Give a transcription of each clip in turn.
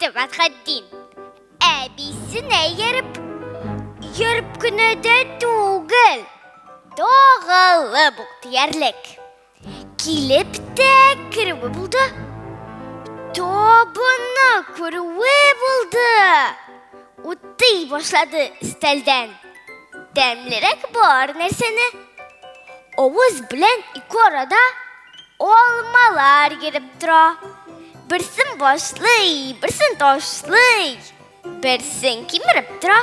Кайтты Фәтхетдин. Әбисенә ияреп, йөреп кенә дә түгел, тагылып ук диярлек. Килеп тә керүе булды. Табынны күрүе булды. Утый башлады өстәлдән. Тәмлерәк бар нәрсәне. Авыз белән ике арада алмалар йөреп тора. Берсен башлый, берсен ташлый, берсен кимереп тора.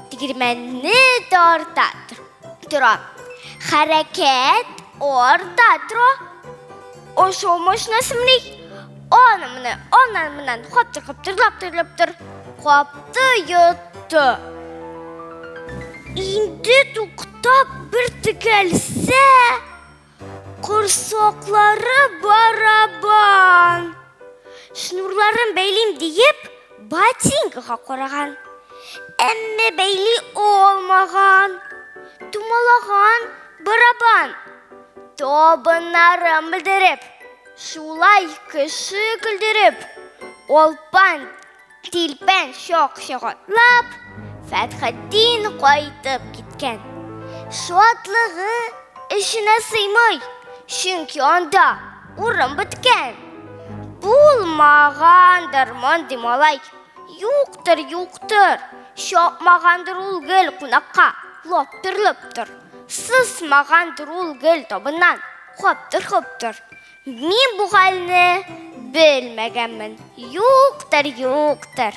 Тегермәнне тарта тора. Хәрәкәт арта тора. Ашау машинасымыни? Аны моны, аннан моннан каптыр каптыр лаптыр лаптыр. Капты йотты. Инде туктап бер текәлсә, корсаклары барабан. Шнурларын бәйлим диеп, ботинкага караган. Әмма бәйли алмаган. Тумалаган барабан. Табыннарын белдереп, шулай кеше көлдереп, алпан Тилпән чак-чак атлап, Фәтхетдин кайтып киткән. Шатлыгы эченә сыймый, чөнки анда урын беткән. Булмагандыр мондый малай, юктыр, юктыр, чапмагандыр ул гел кунакка, лаптыр-лоптыр, сысмагандыр ул гел табыннан, хаптыр-хоптыр. Мин бу хәлне белмәгәнмен. Юктыр, юктыр.